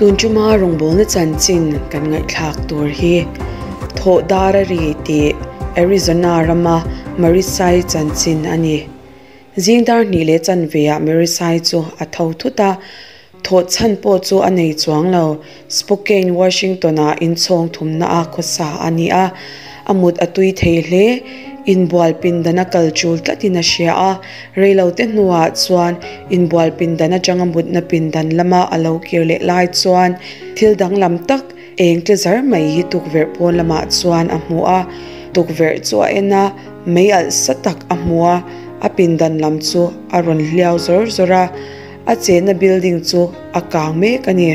Tun tuma rawngbawlna chanchin kan ngaihthlak tur hi Thawh Dar A Ri tih Arizona rama Marisai chanchin a ni. Zing dar hnih leh chanveah Marisai chu a tho thut a, thawh chhan pawh chu a nei chuang lo. Spokane, Washington-ah inchhawng thumna a khawsa a ni a, a mut a tui thei hle. Inbual pindan a kal chul tlatin a hria a, reilote hnuah chuan inbual pindan atanga mutna pindan lama a lo kir leh lai chuan thil danglam tak eng tle zar mai hi tukverh pawn lamah chuan a hmu a. Tukverh chu a en a, mei alh sa tak a hmu a, a pindan lam chu a rawn hliau zawr zawr a. A chenna building chu a kang mek a ni.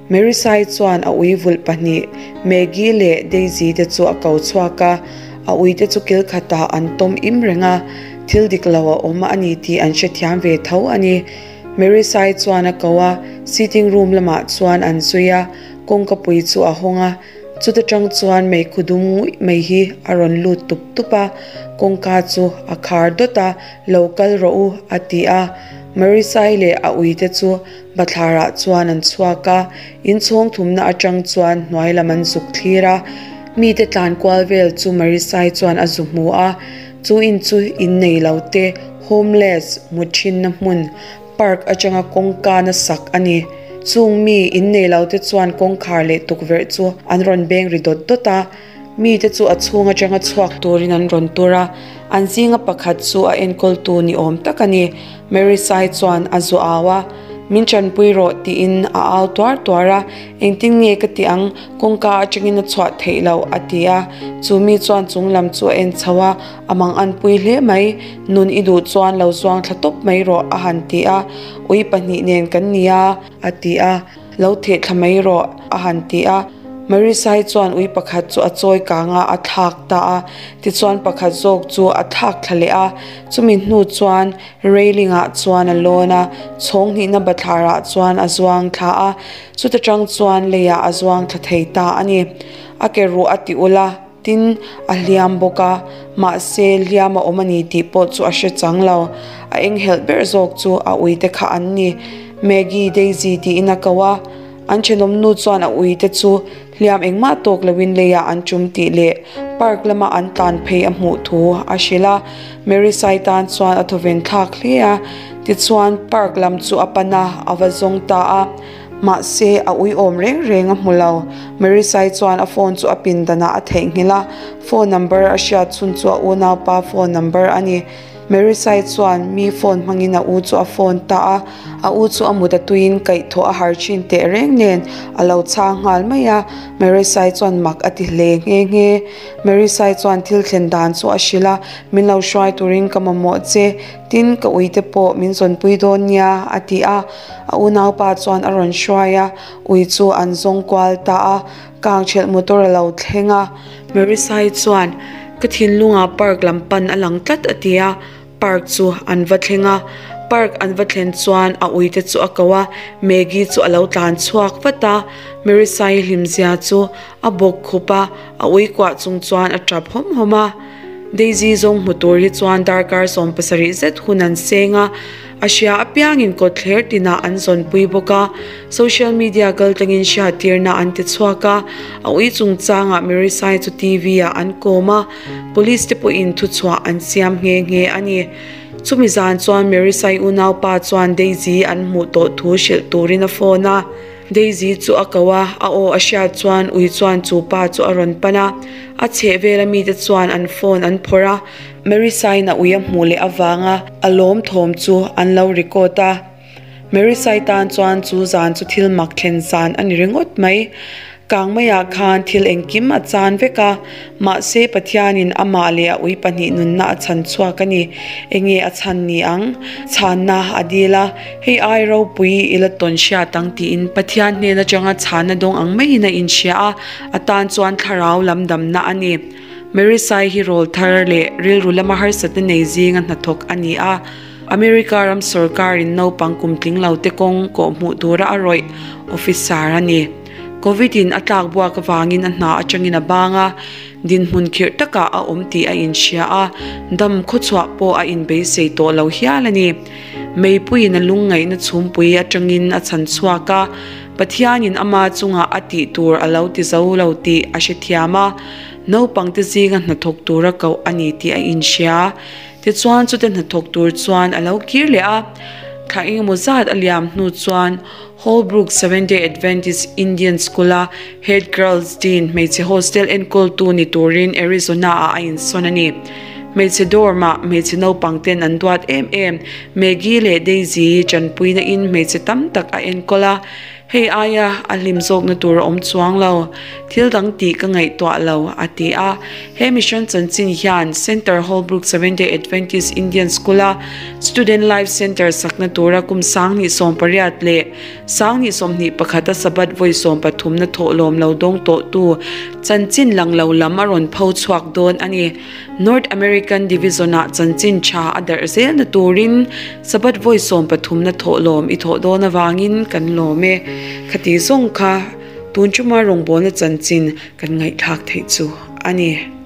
Marisai chuan a ui vulh pahnih, Maggie leh Daisy te chu a ko chhuak a, a ui te chu kil khatah an tawm im reng a, thil dik lo a awm a ni tih an hrethiam ve tho a ni. Marisai chuan a ko a, sitting room lamah chuan an zui a, kawngka pui chu a hawng a, chuta tang chuan meikhu dum nguih mai hi a rawn lut tup tup a, kawngka chu a khar dawt a, Lo kal rawh u, a ti a. Marisai leh a uite chu bathlarah chuan an chhuak a, inchhawng thumna atang chuan hnuai lam an zuk thlir a. Mite tlan kual vel chu Marisai chuan a zu hmu a, chu in chu in nei lo te, homeless, mut thinna hmun, park atanga kawngka na sak a ni. Chung mi in nei lo te chuan kawngkhar leh tukverh chu an rawn beng ri dawt dawt a. Mite chu a chhung atanga chhuak turin an rawn tur a, an zinga pakhat chu a enkawltu ni awm tak a ni. Mary Sai chuan a zu au a, Min tanpui rawh tiin a au tuar tuar a, Engtin nge ka ti ang, kawngka atangin a chhuah theih loh a ti a. Chu mi chuan chung lam chu a en chho a, A mang anpui hle mai, nun i duh chuan lo zuang thla tawp mai rawh a han ti a, Ui pahnih nen kan nia a ti a. Lo theh thla mai rawh, a han ti a. Marisai chuan ui pakhat chu a chawi kang a, a thlak ta a. Tichuan pakhat zawk chu a thlak thla leh a. Chumi hnu chuan railing ah chuan a lawn a, chhawng hnihna bathlar ah chuan a zuang thla a. Chuta tang chuan leiah a zuang thla thei ta a ni. A ke ruh a ti ul a, tin a hliam bawk a. Mahse hliam a awm a ni tih pawh chu a hre chang lo. A enghelh ber zawk chu a uite kha an ni. Maggie, Daisy tiin a ko a, an thenawm nu chuan a uite chu hliam engmah tawk loin leiah an tum tih leh park lama an tlan phei a hmuh thu a hrilh a. Mary Sai tan chuan a thawven thlak hle a, tichuan park lam chu a pan a, a va zawng ta a. Mahse, a uiawm reng reng a hmu lo. Mary Sai chuan a phone chu a pindanah a theihnghilh a, phone number a hriat chhun chu a unaupa phone number a ni. Mary Sai chuan mi phone hmangin a u chu a phone ta a, a u chu a mut a tuiin kaihthawh a har thin teh reng nen a lo chhang nghal mai a, Mary Sai chuan mak a ti hle nghe nghe. Mary Sai chuan thil thlen dan chu a hrilh a, Min lo hruai turin ka mamawh che, tin ka uite pawh min zawnpui dawn nia a ti a, a unaupa chuan a rawn hruai a, ui chu an zawng kual ta a, kang thelh motor a lo thleng a. Mary Sai chuan, Ka thinlungah park lam pan a lang tlat a ti a, park chu an va thleng a. Park an va thlen chuan a uite chu a ko a, Maggie chu a lo tlan chhuak vat a. Mary Sai hlimzia chu a bawk khup a, a ui kuah chung chuan a tap hawm hawm a. Daisy zawng hmu tur hi chuan darkar 70 zet hun an seng a, a hria apiangin kawtthler tinah an zawnpui bawk a, social media kaltlangin hriattirna an ti chhuak a, a ui chungchangah Marisai chu TV ah an kawm a, police te pawhin thuchhuah an siam nghe nghe a ni. Chumi zan chuan Marisai unaupa chuan Daisy an hmuh tawh thu hrilh turin a phone a. Daisy chu a ko a, a aw a hriat chuan ui chuan chu pa chu a rawn pan a. A chheh vela mite chuan an phone an phawrh a, Mary Saiin a ui a hmuh leh avanga a lawm thawm chu an lo record a. Mary Sai tan chuan chu zan chu thil mak thlen zan a ni ringawt mai. Kang maiah khan thil engkim a chan vek a, mahse Pathianin amah leh a ui pahnih nunna a chhan chhuak a ni. Enge a chhan ni ang? Chhanna a dil a, hei ai ropui i la tawn hriat ang tiin Pathian hnen atanga chhanna dawng ang maiin a inhria a, a tan chuan thlarau lam damna a ni. Mary Sai hi rawl thar leh rilru lama harsatna nei zinga hnathawk a ni a. America ram sawrkarin naupang kum tling lo te kawng kawhhmuh tura a rawih officer a ni. Covid in a tlak buak avangin a hna atangin a bang a, dinhmun khirh takah a awm tih a inhria a, dam khawchhuah pawh a inbeisei tawh lo hial a ni. Meipuiin a lungngaihna chhumpui atangin a chhan chhuak a, Pathianin ama chungah a tih tur a lo ti zo lo tih a hrethiam a, naupangte zinga hnathawk tura koh a ni tih a inhria. Tichuan chute hnathawk tur chuan a lo kir leh a. Thla engemaw zat a liam hnu chuan Holbrook Seventh-day Adventist Indian School-a Head Girls Dean hmeichhe hostel enkawltu ni turin Arizona-ah a insawn a ni. Hmeichhe dorm-ah hmeichhe naupang ten an duat em em. Maggie leh Daisy tanpuina in hmeichhe tam tak a enkawl a, hei aia a hlim zawkna tur a awm chuang lo. Thil dang tih ka ngaihtuah lo, a ti a. He mission chanchin hian Center Holbrook Seventh-day Adventist Indian School-a Student Life Centre sakna tura kum 2018 leh 2021 a Sabbath vawi sawmpathumna thawhlawm lo dawng tawhtu chanchin lang lo lam a rawn pho chhuak dawn a ni. North American Division-ah chanchin tha a darh zelna turin Sabbath vawi sawmpathumna thawhlawm i thawh dawn avangin kan lawm e. Khati zawng kha tun chuma rawngbawlna chanchin kan ngaihthlak theih chu a ni.